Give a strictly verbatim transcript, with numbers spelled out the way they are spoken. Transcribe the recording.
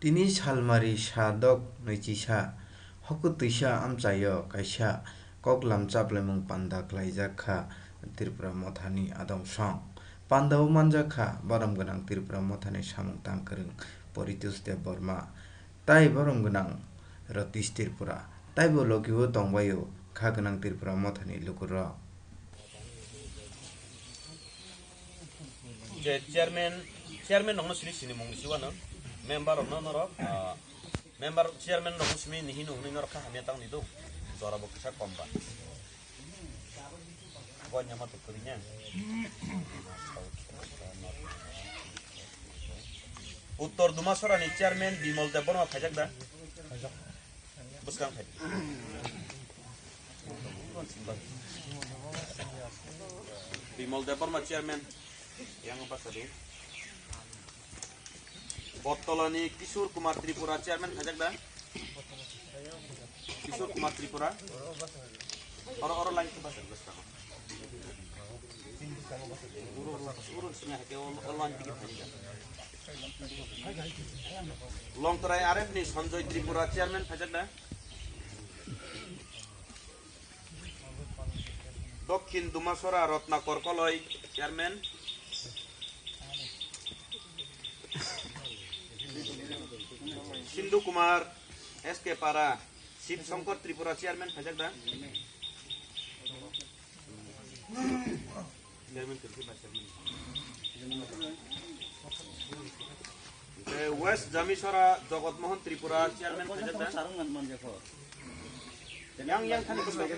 Tini salmari sa dok nwichisa hokutwisa amchaio kaisa koklam chaplaimung panda khlaijak kha Tripura Mothani Adamsong. Pandao manjak kha borom gwnang Tripura Mothani samung tang kwrwng Poritos Debbarma tai borom gwnang Ratish Tripura, taibo logi-o tongbaio kha gwnang Tripura Mothani lukurok. Je chairman, chairman rokno sini sini mung bisi wano, member rokno norok, ah, member chairman rokno simi ni hino hwnwi norok kha hamya tang di do, jora bo kisa kom ba. Bo nyama to kuri nya. Uttor Dumasora ni chairman Bimal Debbarma phaijak da? Bwskang phai. Bimal Debbarma chairman. Yang apa tadi? Bottolani Kishore Kumar Tripura chairman phaijak da? Kishore Kumar Tripura. Oro, oro line ke basa, basa. Uro, uro, uro sini hake ol-, ol line ke phaijak. Longtrai R F ni Sanjoy Tripura chairman phaijak da? Dokhin Dumasora Rotnakor Koloi chairman. Sindhu Kumar S K Para, Shiv Shankar Tripura chairman phaijak da? Chairman kwrwi khe vice chairman. Tei West Jamisora Jogot Mohan Tripura chairman phaijak da? Yang, yang thani bwskango.